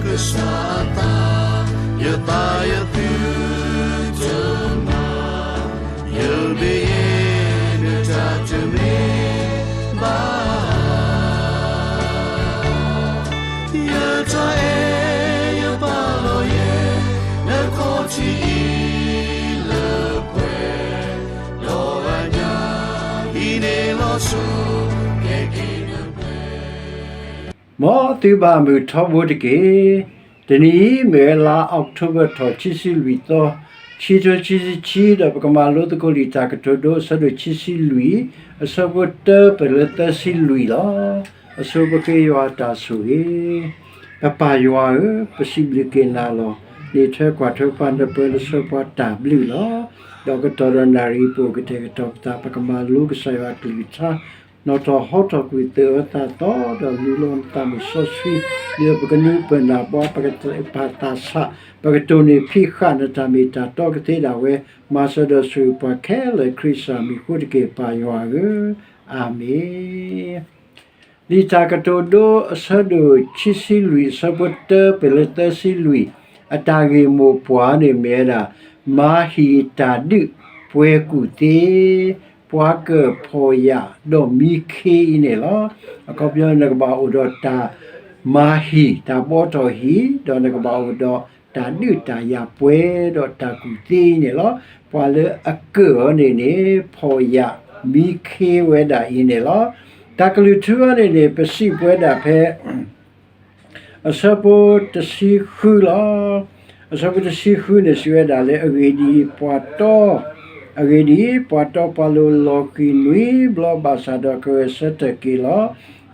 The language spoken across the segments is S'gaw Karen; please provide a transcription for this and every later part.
ကစၢ်အသး, ယသးယသုတမၤ, ယမ့ၢ်ယဲ နတၢ်တမ့ၢ်ဘၣ် ယတၢ်အဲၣ်ယပာ်လီၤယဲ နခီၣ်ထံးအံၤလၢပှဲၤ, ဒီးအညၣ်အံၤန့ၣ်လီၤဆိ ကဲက့ၤနပှဲၤ မ်သုဘၣ်မုာ်ထီဘိတက့ၢ်. တနံၤအံၤ မ့ၢ်ဝဲလါအီးကထိဘၢၣ်ထီၣ် ခံဆံလွံၢ်သီ, ခံထိခံဆံခံ, ဒီးပကမၤလိသကိးလံာ်တၢ်ကတိၤဒိ အဆၢဒိၣ်ခံဆံလွံၢ်, အဆၢဖိတၢပၢၢ်လၢသၢဆံလွံၢ်လီၤ. အဆိပဃ့ယွၤအတၢ်ဆိၣ်ဂ့ၤ. ပပၢ်ယွၤဧၢ, ပစံးဘျုးက့ၤနၤလီၤ. နအံးထွဲကွၢ်ထွဲပှၤနပၢၢ်လၢဆၢပှၤတၢ်ဘျုးလီၤ. ဒီးကတီၢ်ဒီးနၣ်ရံၣ်ပအိၣ်ကတဲာ်ကတီၤပသး ပကမၤလိကစၢ်ယွၤအကလုၢ်ကထါ နီၣ်ထီၣ်ဟီထီၣ်ကွံာ် သးအၢသးသီ ဒီးလူလီၤနသးမုၢ်စီဆှံ, ဒီးပကနၢ်ပၢၢ်နၢ်ပှၤ ပကတဲာ်ပာ်သးဆး, ပကတိၢ်န့ၢ်ဖံးဃာ်နတၢ်မ့ၢ်တၢ်တီကသ့ဒၣ်ဝဲ, မၤစၢၤဒီးဆိၣ်ဂ့ၤပှၤခဲလၢာ် ခရံာ်စၢ်မံၤဃိတက့ၢ် ပၢ်ယွၤဧၢ, အၤမ့ၣ်. လံာ်တၢ်ကတိၤဒိ အဆၢဒိၣ်ခံဆံလွံၢ် အဆၢဖိတၢပၢၢ်လၢသၢဆံလွံၢ်, အတၢ်ဂ့ၢ်မိၢ်ပှၢ်န့ၣ်မ့ၢ်ဝဲဒၣ်, မၤဟံၣ်တၢ်ဒုးပှဲၤကူၣ်သ့, ပှၤကၢၢ်ဖီၣ်ယာ်ဒီးမံခ့အံၤန့ၣ်လီၤ. အခီပညီနကဘၣ်အိၣ်ဒီးတၢ်မၤဟံၣ် တၢ်ဘှီထီၣ်ဟံၣ်, ဒီးနကဘၣ်အိၣ်ဒီးတၢ်ဒုးတၢ်ယၤပှဲၤဒီးတၢ်ကူၣ်သ့အံၤန့ၣ်လီၤ. ပှၤလၢအကၢၢ်အီၤန့ၣ်န့ၣ် ဖီၣ်ယာ်မံခ့ဝဲဒၣ်အံၤန့ၣ်လီၤ. တၢ်ကလုၢ်ထူအံၤန့ၣ်န့ၣ် ပစံးပဝဲဒၣ်ဖဲ အဆၢဖိတဆံဃုလီၤ. အဆၢဖိတဆံဃုန့ၣ် စံးဝဲဒၣ်လၢ အဂ့ၢ်ဒ်အံၤ, ပှၤတီ, အဂ့ၢ်ဒ်အံၤ, ပှၤတီပှၤလိၤလီၤဃံၤနွံဘျီဘၣ်ဆၣ်ဒီး ကဂဲၤဆၢထၢၣ်က့ၤလီၤ.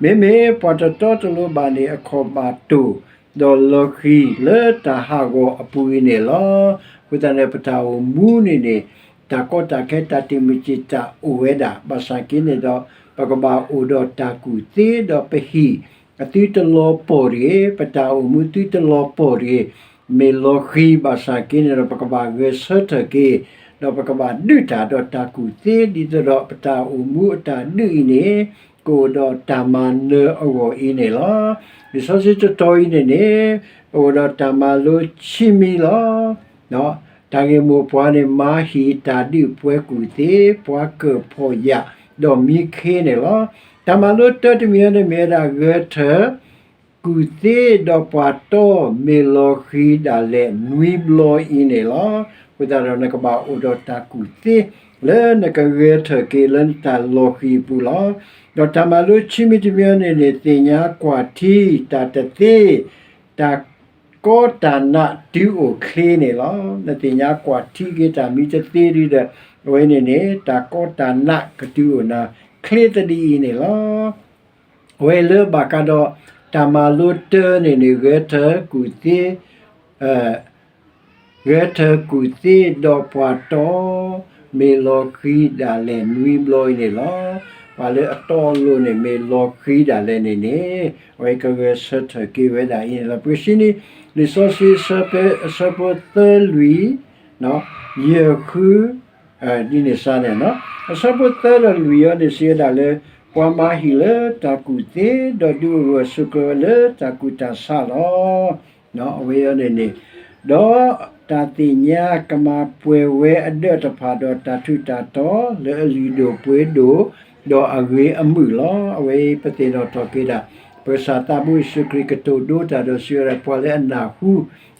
မ့မ့ၢ်ပှၤတတီတလိၤဘၣ်န့ၣ် အခီၣ်ဘၣ်တိၢ်, ဒီးလီၤဃံၤလၢတၢ်ဟးဂီၤအပူၤအံၤန့ၣ်လီၤ. အဃိသတးန့ၣ် ပတၢ်အိၣ်မူန့ၣ်န့ၣ် တၢ်ကီတၢ်ခဲ တၢ်တံာ်မုၢ်တံာ်တာ်အိၣ်ဝဲဒၣ် ဘၣ်ဆၣ်က့န့ၣ်ဒီး ပကဘၣ်အိၣ်ဒီးတၢ်ကူၣ်သ့ ဒီးပဟံၣ် အသုတလီၤပှီၢ်တဂ့ၤ, ပတၢ်အိၣ်မူသုတလီၤပှီၢ်တဂ့ၤ, မ့ၢ်လီၤဃံၤဘၣ်ဆၣ်က့န့ၣ်ဒီး ပကဘၣ်ဂဲၤဆၢထၢၣ်က့ၤ, ဒီးပကဘၣ်ဒုးတၢ်ဒီးတၢ်ကူၣ်သ့ ဒ်သိးဒီးပတၢ်အိၣ်မူအတၢ်ဒုးအံၤန့ၣ် ကအိၣ်ဒီးတၢ်မၤနၢၤအဂီၢ်အံၤန့ၣ်လီၤ. လံာ်စီဆှံတတီၤအံၤန့ၣ်န့ၣ် ပအိၣ်ဒီးတၢ်မၤလိခံမံၤလီၤ. တၢ်ဂ့ၢ်မိၢ်ပှၢ်န့ၣ် မၤဟံၣ်တၢ်ဒုးပှဲၤကူၣ်သ့, ပှၤကၢၢ်ဖီၣ်ယာ်, ဒီးမံခ့န့ၣ်လီၤ. တၢ်မၤလိတၢတမံၤအံၤန့ၣ်မ့ၢ်ဝဲဒၣ် ဂဲၤထၢၣ်ကူၣ်သ့ဒီးပှၤတီ မ့ၢ်လီၤဃံၤဒၣ်လဲာ်နွံဘျီအံၤန့ၣ်လီၤ. အဃိသတးဒီးနကဘၣ်အိၣ်ဒီးတၢ်ကူၣ်သ့ လၢနကဂဲၤထၢၣ်က့ၤလၢနတၢ်လီၤဃံၤအပူၤလီၤ. ဒီးတၢ်မၤလိခံမံၤတမံၤအံၤန့ၣ်န့ၣ် သ့ၣ်ညါကွၢ်ထံ တၢ်တသ့ တၢ်ကီတၢ်နးတုၤအိၣ်ချ့န့ၣ်လီၤ. နသ့ၣ်ညါကွၢ်ထံက့ၤတၢ်မံတသ့ဒ်ဒီး အဝဲန့ၣ်န့ၣ် တၢ်ကီတၢ်နးကတုၤအိၣ်နၤချ့သဒံးအံၤန့ၣ်လီၤ. အဝဲလၢဘၣ်ဃးဒီးတၢ်မၤလိတၢန့ၣ်န့ၣ် ဂဲၤထၢၣ်ကူၣ်သ့ ဂဲၤထၢၣ်ကူၣ်သ့ဒီးပှၤတီ မ့ၢ်လီၤဃံၤဒၣ်လဲာ်နွံဘျီအံၤန့ၣ်လီၤ. ပှၤလၢအတီအလိၤန့ၣ် မ့ၢ်လီၤဃံၤဒၣ်လဲာ်န့ၣ်န့ၣ် အဝဲကဂဲၤဆၢထၢၣ်က့ၤဝဲဒၣ်အံၤန့ၣ်လီၤ. ပကဆံနံၤ လံာ်စီဆှံအဆၢဖိသၢလွံၢ် ယဲၢ်ဃု ဒ်န့ၣ်စ့ၢ်န့ၣ်, အဆၢဖိသၢဒီးလွံၢ်အံၤန့ၣ် စံးဝဲဒၣ်လၢ ပှၤမၤဟံၣ်လၢတၢ်ကူၣ်သ့ ဒီးဒုးအိၣ်ဂၢၢ်ဆိးကျၢၤလၢတၢ်ကူၣ်တၢ်ဆးလီၤ. အဝဲအံၤန့ၣ်န့ၣ် ဒီးတၢ်သ့ၣ်ညါကမၤပှဲၤဝဲအဒၢးတဖၣ် ဒီးတၢ်ထူးတၢ်တီၤလၢအလုၢ်ဒိၣ်ပှ့ၤဒိၣ် ဒီးအဂ့ၤအမုာ်လီၤ. အဝဲအံၤပသ့ၣ်နီၣ်ထီၣ်က့ၤဒၣ် ပကစၢ်သးဘိယ့ၣ်ၡူးခရံာ်ကတိၤဒိတၢ်ဒီးစံးဝဲဒၣ် ပှၤလၢအနၢ်ဟူ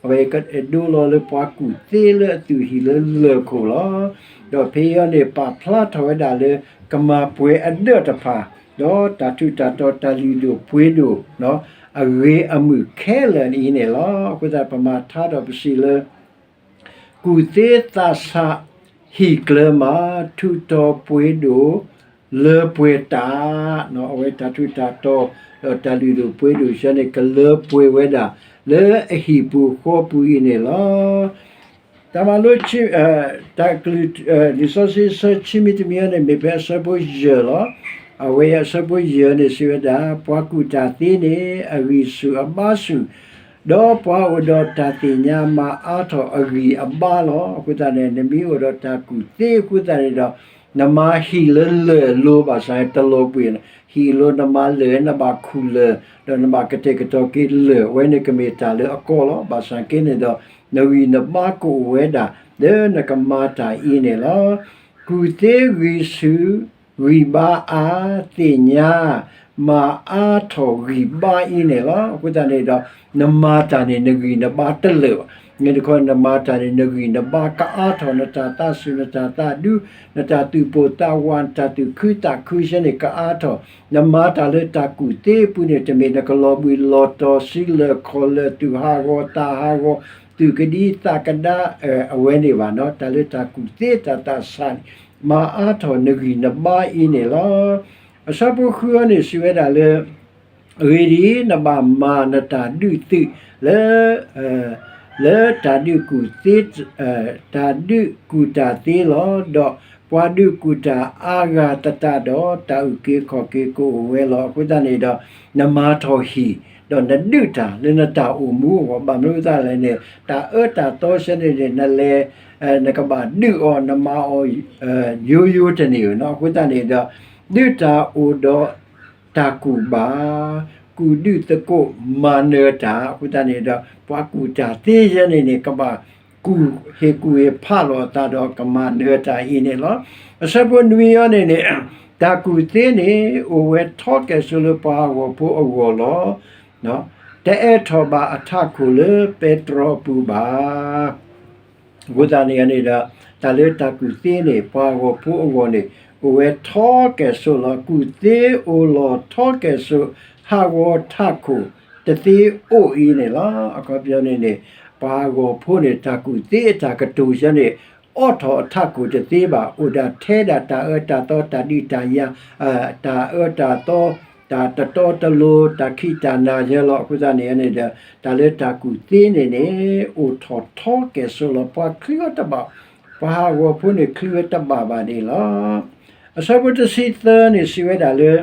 အဝဲကဒိလီၤလၢပှၤကူၣ်သ့လၢအသူၣ်ဟံၣ်လၢလၢၢ်ခိၣ်လီၤ. ဒီးဖဲအံၤန့ၣ် ပာ်ဖျါထီၣ်ဝဲဒၣ်လၢ ကမၤပှဲၤအဒၢးတဖၣ် ဒီးတၢ်ထူးတၢ်တီၤ တၢ်လုၢ်ဒိၣ်ပှ့ၤဒိၣ် အဂ့ၤအမုာ်ခဲလၢာ်အံၤန့ၣ်လီၤ. အဃိသတး ပမၤထါဒီးပစံးလၢ ကူၣ်သ့သးဆး ဟံၣ်ကျၢၤမး ထူးတီၤပှ့ၤဒိၣ် လၢပှဲၤတၢ်, အဝဲတၢ်ထူးတၢ်တီၤ ဒီးတၢ်လုၢ်ဒိၣ်ပှ့ၤဒိၣ်ဆၢန့ၣ် ကလၢပှဲၤဝဲဒၣ် လၢအဟံၣ်ပူၤဃီပူၤအံၤန့ၣ်လီၤ. တၢ်မၤလိ တၢ်ကလုၢ် လံာ်စီဆှံအဆၢခံမံၤတမံၤန့ၣ် မ့ၢ်ဖဲအဆၢဖိယဲၢ်လီၤ. အဝဲအဆၢဖိယဲၢ်န့ၣ် စံးဝဲဒၣ် ပှၤကူၣ်တၢ်သ့န့ၣ် အဂံၢ်ဆူၣ်အဘါဆူၣ် ဒီးပှၤအိၣ်ဒီးတၢ်သ့ၣ်ညါမၤအါထီၣ်အဂံၢ်အဘါလီၤ. အဃိသတးန့ၣ် နမ့ၢ်အိၣ်ဒီးတၢ်ကူၣ်သ့အဃိသတးန့ၣ်ဒီး နမၤဟံၣ်လၢလၢၢ်အလိၤဘၣ်ဆၣ် တလီၤဘှံး, ဟံၣ်အလိၤနမၤလၢၢ် နဘၣ်ခူၣ်လၢၢ် ဒီးနဘၣ်ကတဲာ်ကတီၤက့ၤလၢၢ် အဝဲန့ၣ်ကမ့ၢ်တၢ်လၢအကီလီၤ. ဘၣ်ဆၣ်က့န့ၣ်ဒီး နဂံၢ်နဘါကအိၣ်ဝဲဒၣ် လၢနကမၤတၢ်အံၤန့ၣ်လီၤ. ကူၣ်သ့ဂံၢ်ဆူၣ် ဂံၢ်ဘါအါ သ့ၣ်ညါ မၤအါထီၣ်ဂံၢ်ဘါအံၤန့ၣ်လီၤ. အဃိသတးန့ၣ်ဒီး နမၤတၢ်န့ၣ် နဂံၢ်နဘါတလၢာ်ဘၣ်. န့ၣ်တခီ နမၤတၢ်န့ၣ် နဂံၢ်နဘါကအါထီၣ် နတၢ်သးဆူၣ် နတၢ်သးဒူ နတၢ်သူၣ်ပိၢ်သးဝး နတၢ်သူၣ်ခုသးခုဆဲန့ၣ် ကအါထီၣ်. နမၤတၢ်လၢတၢ်ကူၣ်သ့အပူၤန့ၣ် တမ့ၢ်နကလီၤဘှံးလီၤတီၤ စုလၢၢ်ခီၣ်လၢၢ် သူၣ်ဟးဂီၤသးဟးဂီၤ သူၣ်ကဒံသးကဒါ အဝဲန့ၣ်ဘၣ်နီၤ. တၢ်လၢတၢ်ကူၣ်သ့တၢ်သးဆးန့ၣ် မၤအါထီၣ်နဂံၢ်နဘါအံၤန့ၣ်လီၤ. အဆၢဖိဃုအံၤန့ၣ် စံးဝဲဒၣ်လၢ အဂ့ၢ်ဒ်အံၤ, နဘၣ်မၤနတၢ်ဒုးသုးလၢ လၢတၢ်ဒုးကူၣ်သ့ တၢ်ဒုးကူၣ်တၢ်သ့လီၤ. ဒီးပှၤဒုးကူၣ်တၢ်အါဂၤသတးဒီး တၢ်အုၣ်က့ၤခီၣ်က့ၤကအိၣ်ဝဲလီၤ. အဃိသတးန့ၣ်ဒီး နမၤထီၣ်ဟံၣ် ဒီးနဒုးတၢ်လၢနတၢ်အိၣ်မူအဂီၢ် ဘၣ်မနုၤအဃိသတးလဲၣ်န့ၣ် တၢ်အၢတၢ်သီဆဲန့ၣ်န့ၣ် နလဲၤ နကဘၣ်ဒုးအီၤ နမၤအီၤ ယိယိတန့ၢ်ဘၣ်နီၤ. အဃိသတးန့ၣ်ဒီး ဒုးတၢ်အိၣ်ဒီးတၢ်ကူၣ်ဘၣ်, ကူၣ်ဒုးသကိးမၤနၢၤတၢ်. အဃိသတးန့ၣ်ဒီး ပှၤကူၣ်တၢ်သ့ယဲန့ၣ်န့ၣ် ကဘၣ်ကူၣ်ဟ့ၣ်ကူၣ်ဟ့ၣ်ဖးလီၤအသးဒီးကမၤနၢၤတၢ်အံၤန့ၣ်လီၤ. အဆၢဖိနွံအံၤန့ၣ်န့ၣ် တၢ်ကူၣ်သ့န့ၣ် အိၣ်ဝဲထီကဲၣ်ဆိးလၢပှၤဟးဂီၤဖိအဂီၢ်လီၤ. တအဲၣ်ထီၣ်ဘၣ်အထးခိၣ်လၢပဲတြီအပူၤဘၣ်. အဃိသတးန့ၣ်န့ၣ်ဒီး တၢ်လၢတၢ်ကူၣ်သ့န့ၣ် ပှၤဟးဂီၤဖိအဂီၢ်န့ၣ် အိၣ်ဝဲထီကဲၣ်ဆိးလီၤ. ကူၣ်သ့အိၣ်လီၤထီကဲၣ်ဆိး ဟးဂီၤထးခိၣ်တသ့အိၣ်အံၤန့ၣ်လီၤ. အခီပညီန့ၣ်န့ၣ် ပှၤဟးဂီၤဖိန့ၣ် တၢ်ကူၣ်သ့အတၢ်ကတိၤဆဲန့ၣ် အိးထီၣ်အထးခိၣ်တသ့ဘၣ်, အိၣ်ဒၣ်ထဲဒၣ်တၢ်အၢတၢ်သီ တၢ်ဒုးတၢ်ယၤ တၢ်အၢတၢ်သီ တၢ်တတီတလိၤ တၢ်ခံးတၢ်နၤယဲလီၤ. အဃိသတးန့ၣ်န့ၣ်ဒီး တၢ်လၢတၢ်ကူၣ်သ့န့ၣ်န့ၣ် အိၣ်ထီၣ်ထီကဲၣ်ဆိးလီၤ. ပှၤချုးဝဲတဘၣ်, ပှၤဟးဂီၤဖိန့ၣ် ချုးဝဲတဘၣ်ဘၣ်န့ၣ်လီၤ. အဆၢဖိတဆံသၢန့ၣ် စံးဝဲဒၣ်လၢ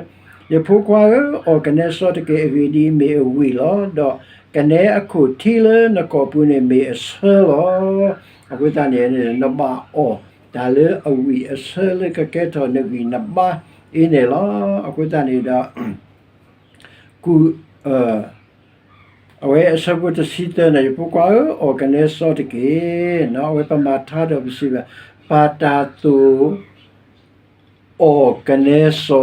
ယဖိခွါဧၢ, အီၣ်ကနဲစီတက့ၢ်. အဂ့ၢ်ဒ်အံၤ, မ့ၢ်အဝံၣ်လီၤ. ဒီးကနဲအခိၣ်ထံလၢနကိာ်ပူၤန့ၣ် မ့ၢ်အဆၢလီၤ. အဃိသတးန့ၣ် နဘၣ်အီၣ်တၢ်လၢအဝံၣ်အဆၢလၢကကဲထီၣ်နဂံၢ်နဘါအံၤန့ၣ်လီၤ. အဃိသတးန့ၣ်ဒီး ကူၣ် အဝဲအဆၢဖိတဆံသၢန့ၣ် ယဖိခွါဧၢ, အီၣ်ကနဲစီတက့ၢ်. အဝဲပမၤထါဒီးပစံးဘၣ်, ပာ်တၢ်သိၣ် အီၣ်ကနဲစီ,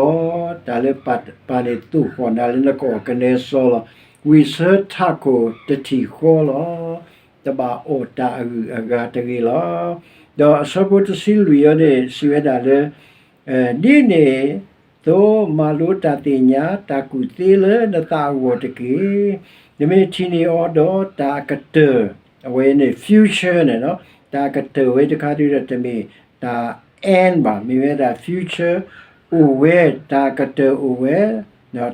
တၢ်လၢပာ်န့ၣ် သိၣ်ဃီၣ်နၤလၢနကအီၣ်ကနဲစီလီၤ. ဝံၣ်ဆၢထးခိၣ်တထံၣ်ဃီလီၤ. တဘၣ်အီၣ်တၢ်အဂုၤအဂၤတဂ့ၤလီၤ. ဒီးအဆၢဖိတဆံလွံၢ်အံၤန့ၣ် စံးဝဲဒၣ်လၢ ဒ်န့ၣ်အသိး မၤလိတၢ်သ့ၣ်ညါ တၢ်ကူၣ်သ့လၢနသးအဂီၢ်တက့ၢ်. နမ့ၢ်ထံၣ်န့ၢ်အီၤဒီးတၢ်အကတၢၢ်, အဝဲန့ၣ် future န့ၣ်, တၢ်အကတၢၢ်ဝဲတခါဒုဒီး တမ့ၢ်တၢ် end ဘၣ်, မ့ၢ်ဝဲဒၣ် future အိၣ်ဝဲ, တၢ်အကတၢၢ်အိၣ်ဝဲ,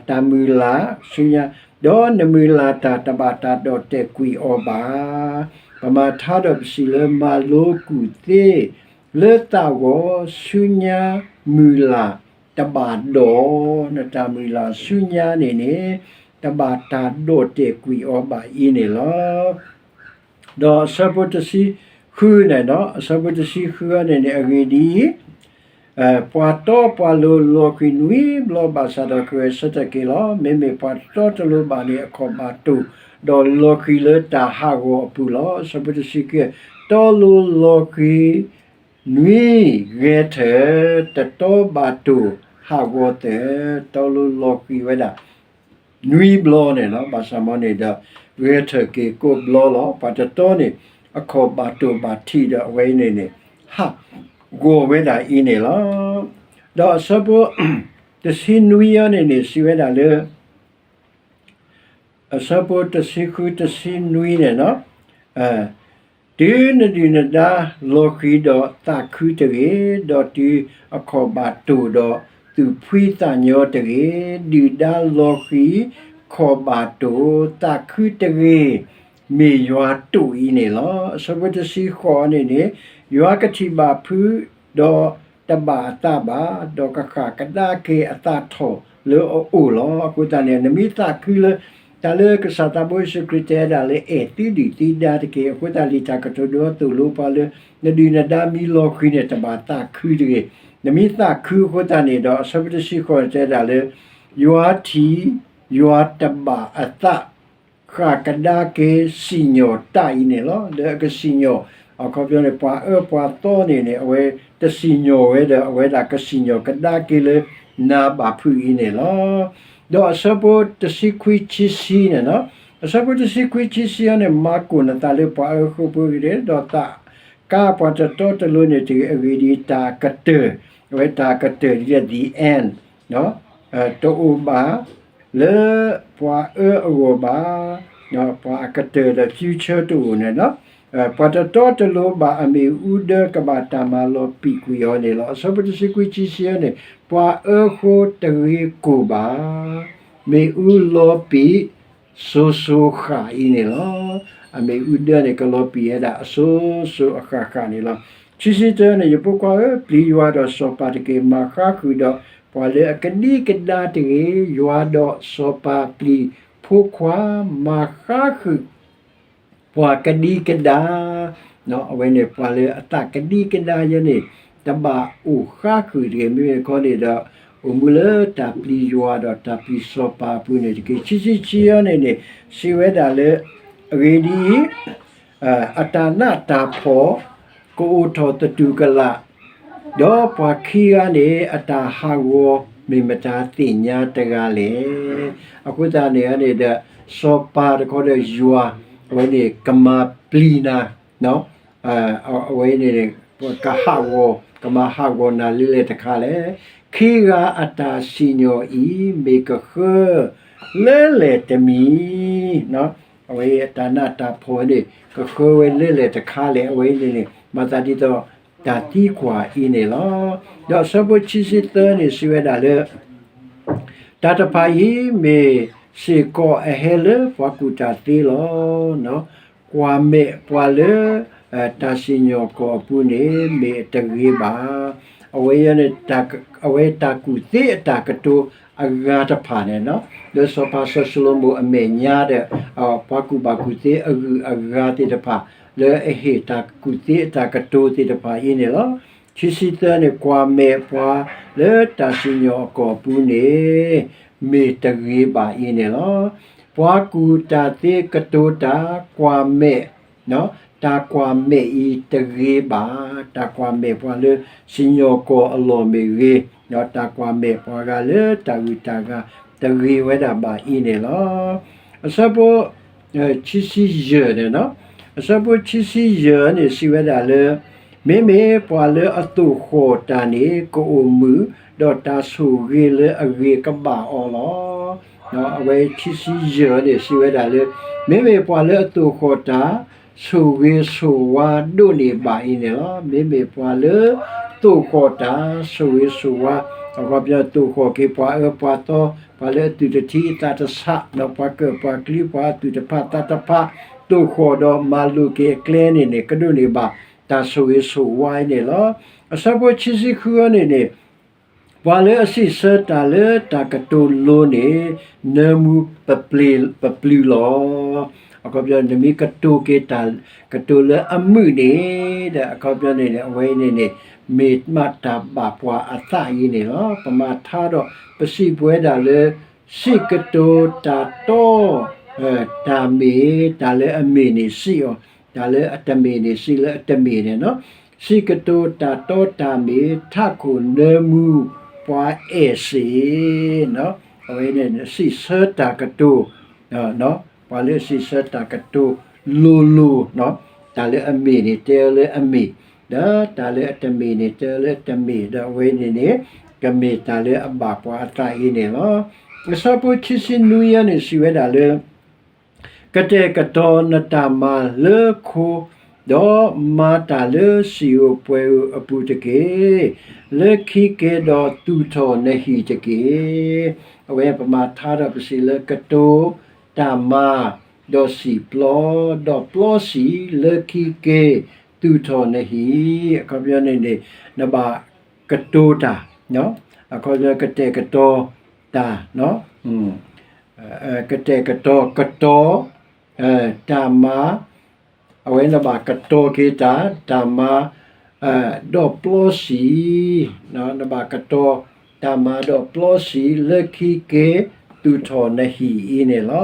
တၢ်မုၢ်လၢ်ဆူညါ, ဒီးနမုၢ်လၢ်တၢ်တဘၣ်တၢ်ဒီၣ်တဲာ်ကွံာ်အီၤဘၣ်. ပမၤထါဒီးပစံးလၢ မၤလိကူၣ်သ့ လၢသးဂီၤ ဆူညါမုၢ်လၢ်တဘၣ်ဒီး, နတၢ်မုၢ်လၢ်ဆူညါန့ၣ်န့ၣ် တဘၣ်တၢ်ဒီၣ်တဲာ်ကွံာ်အီၤဘၣ်အံၤန့ၣ်လီၤ. ဒီးအဆၢဖိတဆံဃုန့ၣ်, အဆၢဖိတဆံဃုန့ၣ်န့ၣ် အဂ့ၢ်ဒ်အံၤ, ပှၤတီပှၤလိၤလီၤဃံၤနွံဘျီဘၣ်ဆၣ်ဒီးကဂဲၤဆၢထၢၣ်က့ၤလီၤ. မ့မ့ၢ်ပှၤတတီတလိၤဘၣ်န့ၣ် အခီၣ်ဘၣ်တိၢ်, ဒီးလီၤဃံၤလၢတၢ်ဟးဂီၤအပူၤလီၤ. အဆၢဖိတဆံခံ, တီလိၤလီၤဃံၤ နွံဂဲၤထၢၣ်, တတီဘၣ်တိၢ်ဟးဂီၤသၢၣ်, တီလိၤလီၤဃံၤဝဲဒၣ် နွံဘျီန့ၣ်လီၤ. ဘၣ်ဆၣ်မ်န့ၣ်ဒီး ဂဲၤထၢၣ်က့ၤကိးဘျီလီၤ. ပှၤတတီန့ၣ် အခီၣ်ဘၣ်တိၢ်ဘၣ်ထံးဒီးအဝဲအံၤန့ၣ်န့ၣ် ဟးဂီၤဝဲဒၣ်အံၤန့ၣ်လီၤ. ဒီးအဆၢဖိတဆံနွံအံၤန့ၣ်န့ၣ် စံးဝဲဒၣ်လၢ အဆၢဖိတဆံဃု တဆံနွံန့ၣ်, တုၤနဒုၣ်နဒါလီၤဃံၤဒီးသးခုတဂ့ၤ, ဒီးတုၤအခီၣ်ဘၣ်တိၢ်ဒီးသူၣ်ဖှံသးညီတဂ့ၤ, ဒုၣ်ဒါလီၤဃံၤ ခီၣ်ဘၣ်တိၢ် သးခုတဂ့ၤ, မ့ၢ်ယွၤတိၢ်အံၤန့ၣ်လီၤ. အဆၢဖိတဆံဃိးန့ၣ်န့ၣ်, ယွၤကထံၣ်ဘၣ်ဖုဒီးတဘၣ်အသးဘၣ်, ဒီးကဃၣ်ကဒါက့ၤအသးထီၣ်လၢအအိၣ်လီၤ. အဃိသတးန့ၣ် နမ့ၢ်သးခုလၢ တၢ်လၢကစၢ်သးဘိယ့ၣ်ၡူးခရံာ်တဲဝဲဒၣ်လၢ အဲၣ်သုဒုၣ်သုဒါတက့ၢ်. အဃိသတးလံာ်တၢ်ကတိၤဒိသိၣ်လိပှၤလၢ နဒုၣ်နဒါမ့ၢ်လီၤဃံၤန့ၣ် တဘၣ်သးခုတဂ့ၤ. နမ့ၢ်သးခုအဃိသတးန့ၣ်ဒီး အဆၢဖိတဆံဃိးန့ၣ်တဲဒၣ်လၢ ယွၤထံၣ် ယွၤတဘၣ်အသး ဃၣ်ကဒါက့ၤစံၣ်ညီၣ်တၢ်အံၤန့ၣ်လီၤ. လၢအကစံၣ်ညီၣ် အခီပညီန့ၣ် ပှၤအၢပှၤသီန့ၣ်န့ၣ် အဝဲတစံၣ်ညီၣ်ဝဲဒီး အဝဲဒၣ်ကစံၣ်ညီၣ်ကဒါက့ၤလၢနၤဘၣ်ဖုးအံၤန့ၣ်လီၤ. ဒီးအဆၢဖိတဆံခွံခံဆံန့ၣ်, အဆၢဖိတဆံခွံခံဆံအံၤန့ၣ် မၤကိၢ်နသးလၢပှၤအၢဃိဖိဂ့ၤ ဒီးသးကါပှၤတတီတလိၤန့ၣ်တဂ့ၤ အဂ့ၢ်ဒ်အံၤ တၢ်ကတၢၢ်, အဝဲတၢ်ကတၢၢ်ဒ်လဲၣ် the end တအိၣ်ဘၣ် လၢပှၤအၢအဂီၢ်ဘၣ်, ပှၤအကတၢၢ်ဒီး future တအိၣ်န့ၣ်လီၤ. ပှၤတတီတလိၤဘၣ် အမ့ၣ်အူဒၢကဘၣ်တၢ်မၤလီၤပံာ်ကွံာ်အီၤန့ၣ်လီၤ. အဆၢဖိတဆံခွံခံဆံန့ၣ် ပှၤအၢဃိတဂ့ၤကိၢ်ဘၣ်, မ့ၣ်အူလီၤပံာ်စိၤစိၤဃၣ်အံၤန့ၣ်လီၤ. အမ့ၣ်အူဒၢန့ၣ် ကလီၤပံာ်ဝဲဒၣ်အစိၤစိၤအဃၣ်ဃၣ်န့ၣ်လီၤ. ခံဆံတၢန့ၣ် ယဖိခွါဧၢ, ပျံၤယွၤဒီးစီၤပၤတက့ၢ်. မၤဃါဃုာ်ဒီးပှၤလၢအကဒံကဒါတဂ့ၤ. ယွၤဒီးစီၤပၤပျံၤဖိခွါ မၤဃါဃုာ် ပှၤကဒံကဒါ, အဝဲန့ၣ် ပှၤလၢအသးကဒံကဒါယဲန့ၣ် တဘၣ်အိၣ်ဃါဃုာ်တဂ့ၤ. မ့မ့ၢ်ခီန့ၣ်ဒီး အိၣ်မူလၢတၢ်ပျံၤယွၤဒီးတၢ်ပျံၤစီၤပၤအပူၤန့ၣ်တက့ၢ်. ခံဆံခံအံၤန့ၣ်န့ၣ် စံးဝဲဒၣ်လၢ အဂ့ၢ်ဒ်အံၤ အတၢ်နးတၢ်ဖှီၣ် ကအိၣ်ထီၣ်သတူၢ်ကလာ်, ဒီးပှၤခံဂၤန့ၣ် အတၢ်ဟးဂီၤမ့ၢ်မတၤသ့ၣ်ညါတဂၤလဲၣ်. အဃိသတးန့ၣ်န့ၣ်ဒီး စီၤပၤတခီဒီးယွၤ အဝဲန့ၣ်ကမၤပျံၤနၤ, အဝဲန့ၣ် ကဟးဂီၤ ကမၤဟးဂီၤနၤလၢလဲၣ်တခါလဲၣ်. ခံဂၤအတၢ်စံၣ်ညီၣ်အံၤ မ့ၢ်ကဃၢ လၢလဲၣ်တမံၤ, အဝဲအတၢ်နးတၢ်ဖှီၣ်န့ၣ် ကဃၢဝဲလၢလဲၣ်တခါလဲၣ်. အဝဲန့ၣ်န့ၣ် မၤသးဒ်သိးတၢ်သံကွၢ်အံၤန့ၣ်လီၤ. ဒီးအဆၢဖိခံဆံသၢန့ၣ် စံးဝဲဒၣ်လၢ တၢ်တဖၣ်အံၤမ့ၢ်စ့ၢ်ကီးအဟဲလၢပှၤကူၣ်တၢ်သ့လီၤ. ကွၢ်မဲာ်ပှၤလၢ တၢ်စံၣ်ညီၣ်ကွီၢ်အပူၤန့ၣ် မ့ၢ်တဂ့ၤဘၣ်. အဝဲန့ၣ် အဝဲတၢ်ကူၣ်သ့အတၢ်ကတိၤအဂၤတဖၣ်န့ၣ် လၢစီၤပၤစီၤၡလိၤမိၣ်အမဲာ်ညါဒီး ပှၤကူၣ်ဘၣ်ကူၣ်သ့အဂုၤအဂၤသ့ၣ်တဖၣ် လၢအဟ့ၣ်တၢ်ကူၣ်သ့အတၢ်ကတိၤသ့ၣ်တဖၣ်အံၤန့ၣ်လီၤ. ခံဆံသၢန့ၣ် ကွၢ်မဲာ်ပှၤလၢတၢ်စံၣ်ညီၣ်အကီၢ်အပူၤန့ၣ် မ့ၢ်တဂ့ၤဘၣ်အံၤန့ၣ်လီၤ. ပှၤကူၣ်တၢ်သ့ကတိၤတၢ်ကွၢ်မဲာ် တၢ်ကွၢ်မဲာ်အံၤတဂ့ၤဘၣ်. တၢ်ကွၢ်မဲာ်ပှၤလၢစံၣ်ညီၣ်ကွီၢ်အလီၢ်မ့ၢ်ဂ့ၤ, တၢ်ကွၢ်မဲာ်ပှၤဂၤလၢတၢ်ဂုၤတၢ်ဂၤ တဂ့ၤဝဲဒၣ်ဘၣ်အံၤန့ၣ်လီၤ. အဆၢဖိ ခံဆံယဲၢ်န့ၣ်, အဆၢဖိခံဆံယဲၢ်န့ၣ် စံးဝဲဒၣ်လၢ မ့မ့ၢ်ပှၤလၢအသိၣ်ဃီၣ်တၢ်န့ၣ် ကအိၣ်မုာ်, ဒီးတၢ်ဆိၣ်ဂ့ၤလၢအဂ့ၤကဘၣ်အီၤလီၤ. အဝဲခံဆံယဲၢ်န့ၣ် စံးဝဲဒၣ်လၢ မ့မ့ၢ်ပှၤလၢအသိၣ်ဃီၣ်တၢ် ဆိၣ်ဂ့ၤဆိၣ်ဝါဒိၣ်န့ၢ်ဘၣ်အံၤန့ၣ်လီၤ. မ့မ့ၢ်ပှၤလၢ သိၣ်ဃီၣ်တၢ် ဆိၣ်ဂ့ၤဆိၣ်ဝါ, အခီပညီသိၣ်ဃီၣ်က့ၤပှၤအၢပှၤသီ, ပှၤလၢအသူၣ်တထံအသးတဆး, ပှၤကၢၣ်ပှၤကျံ ပှၤအသူၣ်တဖးသးတဖး, သိၣ်ဃီၣ်ဒီးမၤလိာ်က့ၤအကျဲန့ၣ်န့ၣ် ကဒိၣ်န့ၢ်ဘၣ် တၢ်ဆိၣ်ဂ့ၤဆိၣ်ဝါအံၤန့ၣ်လီၤ. အဆၢဖိခံဆံဃုန့ၣ်န့ၣ် ပှၤလၢအစံးဆၢတၢ်လၢတၢ်ကတိၤလိၤန့ၣ် နၢမူပပျုၤလီၤ. အခီပညီ နမ့ၢ်ကတိၤက့ၤတၢ်ကတိၤလၢအမုာ်န့ၣ်ဒီး အခီပညီန့ၣ်န့ၣ် အဝဲန့ၣ်န့ၣ် မ့ၢ်မးတၢ်ဘၣ်ပှၤအသးအံၤန့ၣ်လီၤ. ပမၤထါဒီး ပစံးပဝဲဒၣ်လၢ စံးကတိၤတၢ်တီ တၢ်မ့ၢ် တၢ်လၢအမ့ၢ်န့ၣ်စံးအီၤ, တၢ်လၢအတမ့ၢ်န့ၣ်စံးလၢအတမ့ၢ်န့ၣ်လီၤ. စံးကတိၤတၢ်တီတၢ်မ့ၢ် ထးခိၣ်နၢမူပှၤအဲၣ်စ့ၢ် အဝဲန့ၣ် စံးဆၢတၢ်ကတိၤ ပှၤလၢအစံးဆၢတၢ်ကတိၤလိၤလိၤ, တၢ်လၢအမ့ၢ်န့ၣ် တဲအီၤလၢအမ့ၢ်, ဒီးတၢ်လၢအတမ့ၢ်န့ၣ် တဲအီၤလၢအတမ့ၢ်, ဒီးအဝဲန့ၣ်န့ၣ် ကမ့ၢ်တၢ်လၢအဘၣ်ပှၤအသးအံၤန့ၣ်လီၤ. အဆၢဖိခံဆံနွံအံၤန့ၣ် စံးဝဲဒၣ်လၢ ကတဲာ်ကတီၤနတၢ်မၤလၢခိ, ဒီးမၤတၢ်လၢစံာ်ဧိၤပှဲၤဧိၤအပူၤတက့ၢ်. လၢခံက့ၤဒီးသူၣ်ထီၣ်နဟံၣ်တက့ၢ်. အဝဲပမၤထါဒီးပစံးလၢကတိၤတၢ်မၤ, ဒီးစံာ်ပျီ, ဒီးပျီစံာ်လၢခံက့ၤ သူၣ်ထီၣ်နဟံၣ်. အခီပညီန့ၣ်န့ၣ် နဘၣ်ကတိၤတၢ်, အခီပညီကတဲာ်ကတီၤတၢ်, န ကတဲာ်ကတီၤ ကတီၤ တၢ်မၤ, အဝဲနဘၣ်ကတီၤက့ၤတၢ် တၢ်မၤ ဒီးပျီဆံး, နဘၣ်ကတီၤ တၢ်မၤဒီးပျီဆံး လၢခံက့ၤသူၣ်ထီၣ်နဟံၣ်အံၤန့ၣ်လီၤ.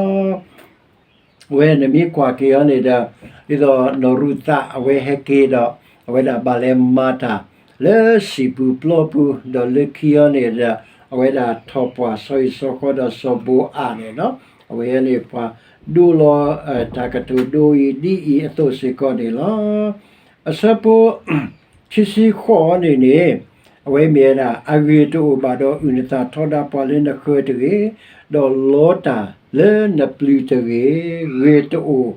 အဝဲနမ့ၢ်ကွၢ်က့ၤအီၤန့ၣ်ဒီး ဒ်သိးနီၢ်ရူၤသးအဝဲဟဲက့ၤဒီး အဝဲဒၣ်ဘၣ်လဲၤမၤတၢ် လၢဆံးပူၤပျီပူၤ ဒီးလၢခံအီၤန့ၣ်ဒီး အဝဲဒၣ်ထီၣ်ပှၢ်စီၤအံၤစီၤဃီဒီးစီၤဘိအးန့ၣ်ဒီး အဝဲန့ၣ်ပှၤဒိလီၤ တၢ်ကတိၤဒိအံၤဒ်အံၤအသိးစ့ၢ်ကီးန့ၣ်လီၤ. အဆၢဖိ ခံဆံဃိးအီၤန့ၣ်န့ၣ် အဝဲမ့ၢ်ဝဲဒၣ် အဂ့ၢ်တအိၣ်ဘၣ်ဒီး အုၣ်နသးထီဒါပှၤလၢနဃၢၤတဂ့ၤ, ဒီးလီတၢ်လၢနပျုၤတဂ့ၤ, ဂ့ၢ်တအိၣ်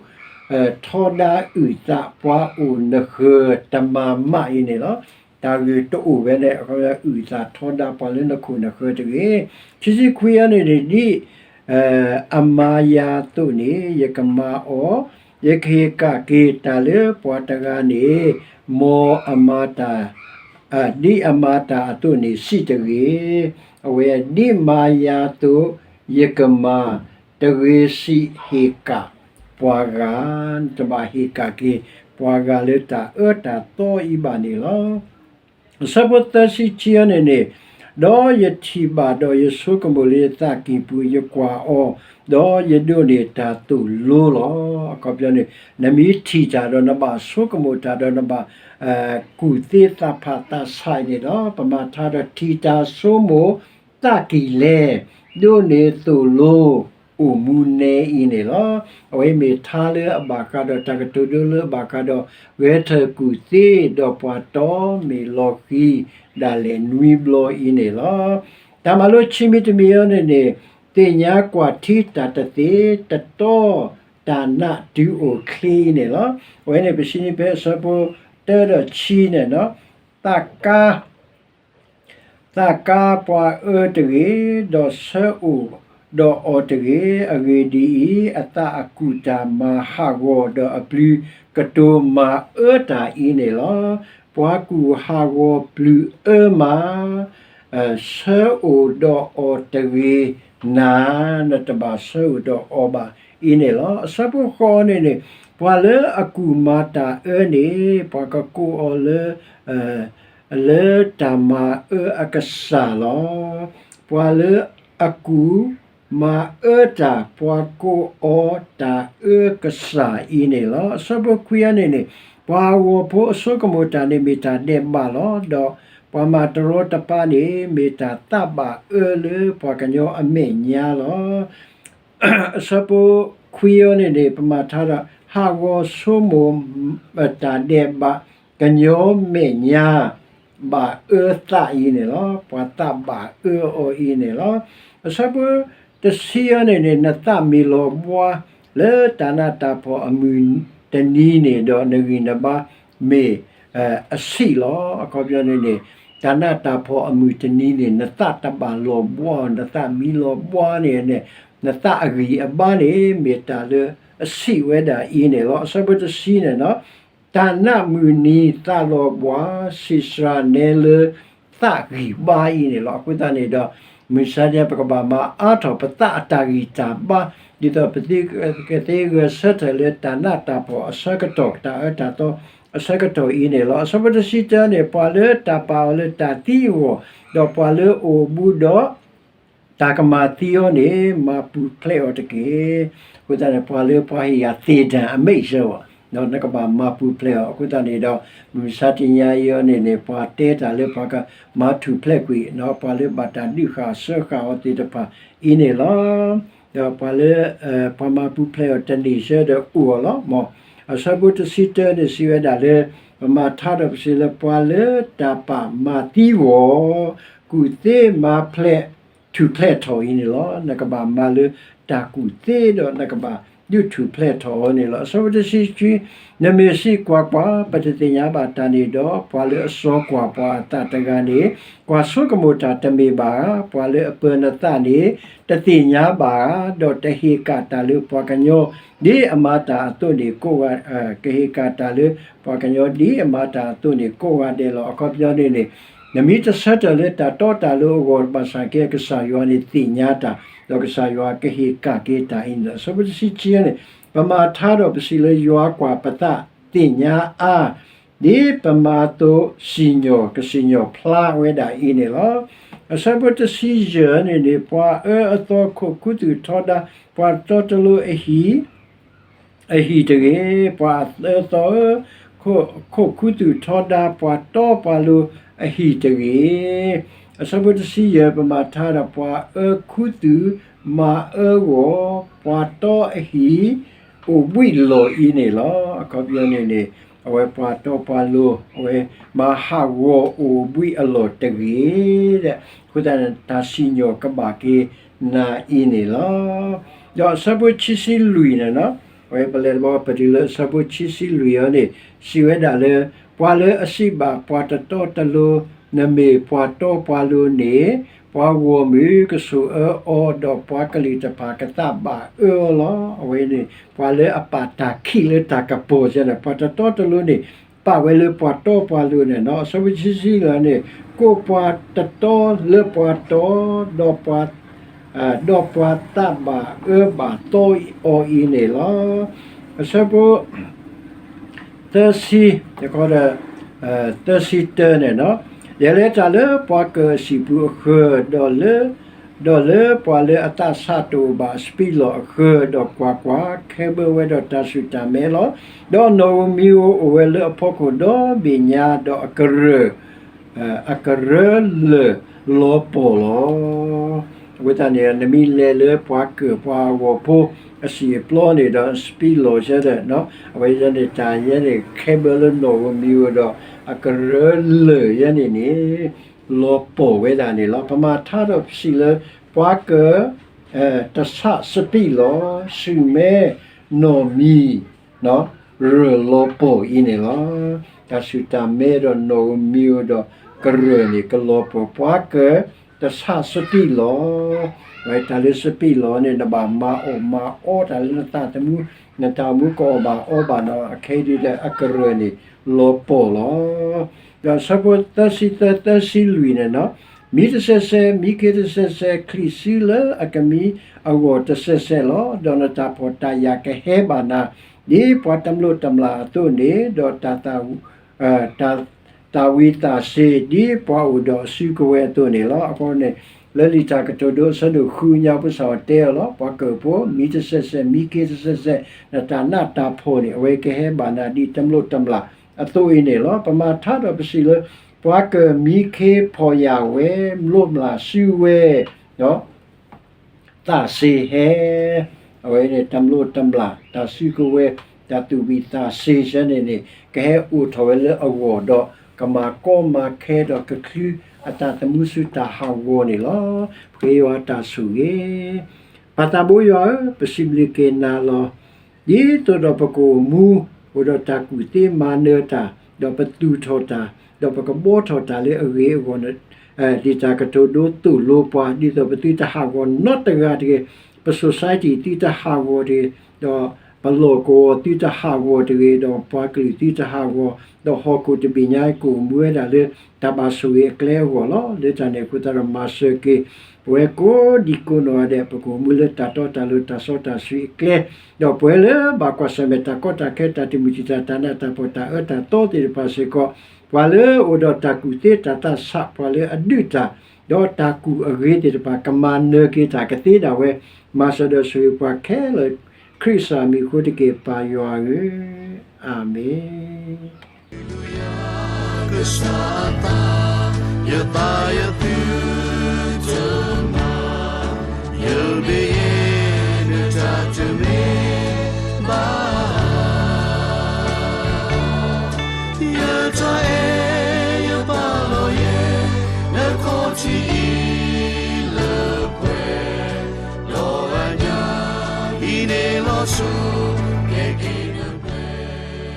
ထီဒါအုၣ်သးပှၤအိၣ်နဃၢၤတမၤမးအံၤန့ၣ်လီၤ. တၢ်ဂ့ၢ်တအိၣ်ဝဲန့ၣ် အုၣ်သးထီဒါပှၤလၢနခိၣ်နဃၢၤတဂ့ၤ. ခံဆံခွံအီၤန့ၣ်န့ၣ် ဒ် အမၤယၤအသိးန့ၣ် ယကမၤအီၤ, ယကဟ့ၣ်ကၣ်က့ၤတၢ်လၢပှၤတဂၤန့ၣ် မ်အမၤတၢ် ဒ်အမၤတၢ်အသိးန့ၣ်စံးတဂ့ၤ. အဝဲဒ်မၤယၤအသိး ယကမၤတဂ့ၤစံး ဟ့ၣ်ကၣ်ပှၤဂၤ, တဘၣ်ဟ့ၣ်ကၣ်က့ၤပှၤဂၤလၢတၢ်အၢတၢ်သီအံၤဘၣ်န့ၣ်လီၤ. အဆၢဖိသၢဆံခံအီၤန့ၣ်န့ၣ်, ဒီးယထံၣ်ဘၣ်ဒီးယဆိကမိၣ်လၢယသးကံၢ်ပူၤ ယကွၢ်အီၤ, ဒီးယဒိးန့ၢ်တၢ်သိၣ်လိလီၤ. အခီပညီန့ၣ် နမ့ၢ်ထံၣ်တၢ်ဒီးနဘၣ်ဆိကမိၣ်တၢ်ဒီးနဘၣ် ကူၣ်သ့သးဖးသးဆးအံၤန့ၣ်ဒီး ပမၤထါဒီးထံၣ်တၢ်ဆိကမိၣ် သးကံၢ်လဲၤ ဒိးန့ၢ်သိၣ်လိ အိၣ်မူနဲအံၤန့ၣ်လီၤ. အဝဲမ့ၢ်ထါလၢအဘၣ်ဃးဒီးတၢ်ကတိၤဒိလၢအဘၣ်ဃးဒီး ဂဲၤထၢၣ်ကူၣ်သ့ဒီးပှၤတီမ့ၢ်လီၤဃံၤဒၣ်လဲာ်နွံဘျီအံၤန့ၣ်လီၤ. တၢ်မၤလိခံမံၤတမံၤအံၤန့ၣ်န့ၣ် သ့ၣ်ညါကွၢ်ထံတၢ်တသ့ တတီတၢ်နးတုၤအိၣ်ချ့အံၤန့ၣ်လီၤ. အဝဲန့ၣ်ပစံးန့ၣ်ဖဲအဆၢဖိတၢဒီးခံန့ၣ် သးကါ သးကါပှၤအၢတဂ့ၤ, ဒီးဆၢအိၣ်ဒီးအီၤတဂ့ၤ. အဂ့ၢ်ဒ်အံၤ, အသးအကူၣ်တၢ်မၤဟးဂီၤဒီးအပျုၤကတိၤမၤအၢတၢ်အံၤန့ၣ်လီၤ. ပှၤကူၣ်ဟးဂီၤပျုၤအၢမး ဆၢအိၣ်ဒီးအီၤတဂ့ၤနၤ, နတဘၣ်ဆၢအိၣ်ဒီးအီၤဘၣ်အံၤန့ၣ်လီၤ. အဆၢဖိဃိးန့ၣ်န့ၣ် ပှၤလၢအကူၣ်မၤတၢ်အၢန့ၣ် ပှၤကကိးအီၤလၢ လၢတၢ်မၤအၢအကစၢ်လီၤ. ပှၤလၢအကူၣ်မၤအၢတၢ် ပှၤကိးအီၤတၢ်အၢကစၢ်အံၤန့ၣ်လီၤ. အဆၢဖိခွံအံၤန့ၣ်န့ၣ် ပှၤဟးဂီၤဖိအဆိကမိၣ်တၢ်န့ၣ် မ့ၢ်တၢ်ဒဲးဘးလီၤ. ဒီးပှၤမၤတရီတပါန့ၣ် မ့ၢ်တၢ်သးဘၣ်အၢလၢပှၤကညီအမဲာ်ညါလီၤ. အဆၢဖိခွံအံၤန့ၣ်န့ၣ် ပမၤထါဒီး ဟးဂီၤဆိကမိၣ်တၢ်ဒဲးဘး ကညီမဲာ်ညါ ဘၣ်အၢသးအံၤန့ၣ်လီၤ. ပှၤသးဘၣ်အၢအီၤအံၤန့ၣ်လီၤ. အဆၢဖိတဆံအံၤန့ၣ်န့ၣ် နသးမ့ၢ်လီၤဘှါ လၢတၢ်နးတၢ်ဖှီၣ်အမုၢ်တနံၤန့ၣ်ဒီး နဂံၢ်နဘါမ့ၢ် အဆံးလီၤ. အခီပညီန့ၣ်န့ၣ် တၢ်နးတၢ်ဖှီၣ်အမုၢ်တနံၤန့ၣ် နသးတဘၣ်လီၤဘှါအီၤ, နသးမ့ၢ်လီၤဘှါန့ၣ်န့ၣ် နသးအဂံၢ်အဘါန့ၣ် မ့ၢ်တၢ်လၢအဆံးဝဲဒၣ်အံၤန့ၣ်လီၤ. အဆၢဖိတဆံန့ၣ် တၢ်နးမုၢ်နံၤသးလီၤဘှါ ဆံးစှၤနဲလၢသးဂံၢ်ဘါအံၤန့ၣ်လီၤ. အဃိသတးန့ၣ်ဒီး မုၢ်မဆါတနံၤ ပကဘၣ်မၤအါထီၣ်ပသးအတၢ်ဂံၢ်တၢ်ဘါ ဒ်သိးပကသ့ဂဲၤဆၢထၢၣ်လၢ တၢ်နးတၢ်ဖှီၣ်အဆၢကတီၢ် တၢ်အၢတၢ်သီအဆၢကတီၢ်အံၤန့ၣ်လီၤ. အဆၢဖိတဆံတၢန့ၣ် ပှၤလၢတၢ်ပာ်အီၤလၢတၢ်သံအဂီၢ်, ဒီးပှၤလၢအိၣ်ဘူးဒီး တၢ်ကမၤသံအီၤန့ၣ် မၤပူၤဖျဲးအီၤတက့ၢ်. အဃိသတးန့ၣ် ပှၤလၢပှၤဟ့ၣ်ယၤသ့ၣ်တၢ်အမဲာ်ဆၢအီၤ ဒီးနကဘၣ်မၤပူၤဖျဲးအီၤ. အဃိသတးန့ၣ်ဒီး မုၢ်မဆါတနံၤအံၤန့ၣ်န့ၣ် ပှၤတဲတၢ်လၢပှၤကမၤထူၣ်ဖျဲးကွံာ် ပှၤလၢဘၣ်တၢ်ဒုးဃာ်စၢဃာ်အီၤသ့ၣ်တဖၣ်အံၤန့ၣ်လီၤ. ဒီးပှၤလၢ ပှၤမၤပူၤဖျဲးအီၤတန့ၢ်ဆၢဒီးအိၣ်အီၤလီၤ. အဆၢဖိတဆံတၢန့ၣ်စံးဝဲဒၣ်လၢ ပမၤထါဒီးပစံးလၢ ပှၤလၢတၢ်ပာ်မၤသံအဂီၢ် ကူၣ်သ့မၤဖျဲး ထူၣ်ဖျဲးထီၣ်အံၤန့ၣ်လီၤ. နကဘၣ်မၤလၢတၢ်ကူၣ်သ့ဒီးနကဘၣ်ဒုးထူၣ်ဖျဲးထီၣ်အီၤန့ၣ်လီၤ. အဆၢဖိတဆံခံ နမ့ၢ်စံးကွၢ်ကွၢ် ပတသ့ၣ်ညါဘၣ်တၢ်န့ၣ်ဒီး ပှၤလၢအစီၤကွၢ်ပှၤအသးတဂၤန့ၣ် ကွၢ်ဆိကမိၣ်တၢ်တမ့ၢ်ဘၣ်ဧါ. ပှၤလၢအပၢနသးန့ၣ် တသ့ၣ်ညါဘၣ်ဧါ. ဒီးတဟ့ၣ်ကၣ်တၢ်လၢပှၤကညီ ဒ်အမၤတၢ်အသိးန့ၣ်ကိးဂၤ ကဟ့ၣ်ကၣ်တၢ်လၢပှၤကညီ ဒ်အမၤတၢ်အသိးန့ၣ်ကိးဂၤဒဲးလီၤ. အခီပညီန့ၣ်န့ၣ် နမ့ၢ်တဆၢထၢၣ်လၢတၢ်တီတၢ်လိၤအဂီၢ် ဘၣ်ဆၣ်က့ ကစၢ်ယွၤန့ၣ်သ့ၣ်ညါတၢ် ဒီးကစၢ်ယွၤကဟ့ၣ်ကၣ်က့ၤတၢ်အံၤန့ၣ်လီၤ. အဆၢဖိတဆံခံန့ၣ်, ပမၤထါဒီးပစံးလၢယွၤကွၢ်ပသးသ့ၣ်ညါအါ, ဒ်ပမၤအသိးစံၣ်ညီၣ်ကစံၣ်ညီၣ်ဖျါဝဲဒၣ်အံၤန့ၣ်လီၤ. အဆၢဖိတဆံယဲၢ်န့ၣ်န့ၣ်, ပှၤအၢအသီခိၣ်ခူသူၣ်ထီဒါပှၤတတီတလိၤအဟံၣ် အဟံၣ်တဂ့ၤ, ပှၤအၢအသီဧၢ, ခိၣ်ခူသူၣ်ထီဒါပှၤတီပှၤလိၤအဟံၣ်တဂ့ၤ. အဆၢဖိတဆံယဲၢ်, ပမၤထါဒီးပှၤအၢခူသူၣ် မၤအၢဂီၢ် ပှၤတီအဟံၣ် အိၣ်ဘှံးလီၢ်အံၤန့ၣ်လီၤ. အခီပညီန့ၣ်န့ၣ်, အဝဲပှၤတီပှၤလိၤ အဝဲမၤဟးဂီၤအိၣ်ဘှံးအလီၢ်တဂ့ၤ, အဃိသတးန့ၣ် တၢ်စံၣ်ညီၣ်ကဘၣ်က့ၤနၤအံၤန့ၣ်လီၤ. ဒီးအဆၢဖိခံဆံလွံၢ်န့ၣ်, အဝဲပလဲၤတဘျီပတုၤလၢအဆၢဖိခံဆံလွံၢ်အံၤန့ၣ်, စံးဝဲဒၣ်လၢ, ပှၤလၢအစံးဘၣ်ပှၤတတီတလိၤ, နမ့ၢ်ပှၤတီပှၤလိၤန့ၣ်, ပှၤဂီၢ်မုၢ်ကဆိၣ်အၢအီၤ, ဒီးပှၤကလုာ်တဖၣ်ကသးဘၣ်အၢအီၤလီၤ. အဝဲန့ၣ် ပှၤလၢအပာ်တၢ်ခံးလၢတၢ်ကပီၤန့ၣ်, ပှၤတတီတလိၤန့ၣ် ပာ်ဝဲလၢပှၤတီပှၤလိၤန့ၣ်လီၤ. အဆၢဖိခံဆံလွံၢ်န့ၣ်, ကိးပှၤတတီလၢပှၤတီ, ဒီးပှၤ, ဒီးပှၤသးဘၣ်အၢဘၣ်သီအီၤအံၤန့ၣ်လီၤ. အဆၢဖိ သၢဆံ, သၢဆံတၢန့ၣ်, ယလဲၤတၢ်လၢပှၤကၢၢ်အဆံၣ်ပူၤအဃၢၤ, ဒီးလၢ, ဒီးလၢပှၤလၢအသးဆးတအိၣ်ဘၣ်အစပံးလီၢ်အဃၢၤ, ဒီးကွၢ်ကွၢ်, ခဲဘၢဝဲဒီးတၢ်ဆူၣ်တၢ်မဲလီၤ. ဒီးနီၣ်ဧိၤမံၤဧိၤအိၣ်ဝဲလၢအဖီခိၣ်ဒီဘ့ၣ်ညါ, ဒီးအကရၢၢ် အကရၢၢ်လၢာ်လီၤပှီၢ်လီၤ. အဃိသတးန့ၣ် နမ့ၢ်လဲၤလၢပှၤကၢၢ်ပှၤဂီၢ်ဖိအဆံၣ်အပျီန့ၣ်ဒီး စပံးလီၢ်ဆၢဒီး, အဝဲယဲန့ၣ် တၢ်ယဲန့ၣ် ခဲဘၢလၢနီၣ်ဧိၤမံၤဧိၤဒီး အကရၢၢ်လၢာ်ယဲန့ၣ်န့ၣ် လီၤပှီၢ်ဝဲဒၣ်န့ၣ်လီၤ. ပမၤထါဒီးပစံးလၢ ပှၤကၢၢ် တဆးစပံးလီၢ်, ဆူၣ်မဲ နီၣ်မံၤ ရၢၢ်လီၤပှီၢ်အံၤန့ၣ်လီၤ. တၢ်ဆူၣ်တၢ်မဲဒီးနီၣ်ဧိၤမံၤဧိၤဒီးကရၢၢ်န့ၣ် ကလီၤပှီၢ်, ပှၤကၢၢ်တဆးစပံးလီၢ်. တၢ်လၢစပံးလီၢ်န့ၣ် နဘၣ်မၤအီၣ်မၤအီတၢ်လၢနသးသမူ, နတၢ်အိၣ်မူကအီၣ်ဘၣ်နီၣ်, အခဲအံၤဒီးအကရၢၢ်န့ၣ် လီၤပှီၢ်လီၤ. ဒီးအဆၢဖိသၢဆံသၢ သၢဆံလွံၢ်န့ၣ်, မံတစဲးစဲး, မံခ့တစဲးစဲး, ချံးစုလၢအကမံအဂီၢ်တစဲးစဲးလီၤ. ဒီးနတၢ်ဖှီၣ်တၢ်ယာ်ကဟဲဘၣ်နၤ ဒ်ပှၤတမျိးတမျာ်အသိးန့ၣ်, ဒီး တၢ်သးဝံၤသးစ့ၤ ဒ်ပှၤအိၣ်ဒီးအစုကဝဲၤအသိးန့ၣ်လီၤ. အဃိန့ၣ် လၢလံာ်တၢ်ကတိၤဒိအဆၢဒိၣ်ဃုညါ ပကစၢ်ယွၤတဲအီၤလီၤ. ပှၤကၢၢ်ဖိ မံတစဲးစဲး, မံခ့တစဲးစဲး, နတၢ်နးတၢ်ဖှီၣ်န့ၣ် အဝဲကဟဲဘၣ်နၤဒ်တမျိးတမျာ်အသိးအံၤန့ၣ်လီၤ. ပမၤထါဒီးပစံးလၢ ပှၤကၢၢ်မံခ့ဖှီၣ်ယာ်ဝဲ, မျိးမျၢ်စုဝဲ, သးစ့ၤဟဲ, အဝဲန့ၣ် တမျိးတမျာ် တၢ်စုကဝဲၤ တၢ်သူၣ်ဝံၣ်သးစ့ၤဆၢန့ၣ်န့ၣ် ကဟဲအိၣ်ထီၣ်ဝဲလၢအဂီၢ်ဒီး ကမၤကီမၤခဲဒီးကချုအသးသမူဆူတၢ်ဟးဂီၤန့ၣ်လီၤ. ပဃ့ယွၤတၢ်ဆိၣ်ဂ့ၤ, ပၢ်သးဘိယွၤဧၢ, ပစံးဘျုးက့ၤနၤလီၤ. ဒ်သိးဒီးပကအိၣ်မူ အိၣ်ဒီးတၢ်ကူၣ်သ့မၤနၢၤတၢ်, ဒီးပသူၣ်ထီၣ်တၢ်, ဒီးပကဘှီထီၣ်တၢ်လၢအဂ့ၤအဂီၢ်န့ၣ်, လံာ်တၢ်ကတိၤဒိသိၣ်လိပှၤ ဒ်သိးပသုတဟးဂီၤနီတဂၤတဂ့ၤ, ပ society သုတဟးဂီၤတဂ့ၤ, ဒီးပလီၢ်ကဝီၤသုတဟးဂီၤတဂ့ၤ, ဒီးပှၤကလုာ်သုတဟးဂီၤ, ဒီးဟီၣ်ခိၣ်တဘ့ၣ်ညါကအိၣ်မူဝဲဒၣ်လၢ တၢ်ဘၣ်ဆိၣ်ဂ့ၤအကျဲအဂီၢ်လီၤ. လၢတၢ်န့ၣ်အဃိသတးဒီး မၤစၢၤက့ၤ ပဝဲကိးဒံကိးနီၢ်ဂၤဒဲး ပကအိၣ်မူလၢတၢ်တီတၢ်လိၤ တၢ်စီတၢ်ဆှံအကျဲ, ဒီးပဝဲလၢဘၣ်ကွၢ်ဆၢၣ်မဲာ်တၢ်ကီတၢ်ခဲ တၢ်တမုာ်တံာ်တာ် တၢ်နးတၢ်ဖှီၣ် တၢ်အၢတၢ်သီသ့ၣ်တဖၣ်စ့ၢ်ကီး, ပှၤလၢအိၣ်ဒီးတၢ်ကူၣ်သ့တၢ်သးဆး ပှၤလၢအဒုးတၢ်, ဒီးတၢ်ကူၣ်အဂ့ၤသ့ၣ်တဖၣ် ကမၤနၢၤက့ၤတၢ်ကသ့ဒၣ်ဝဲ, မၤစၢၤဒီးဆိၣ်ဂ့ၤပှၤခဲလၢာ် ခရံာ်ကစၢ်မံၤအဃိတက့ၢ် ပၢ်ယွၤဧၢ, အၤမ့ၣ်.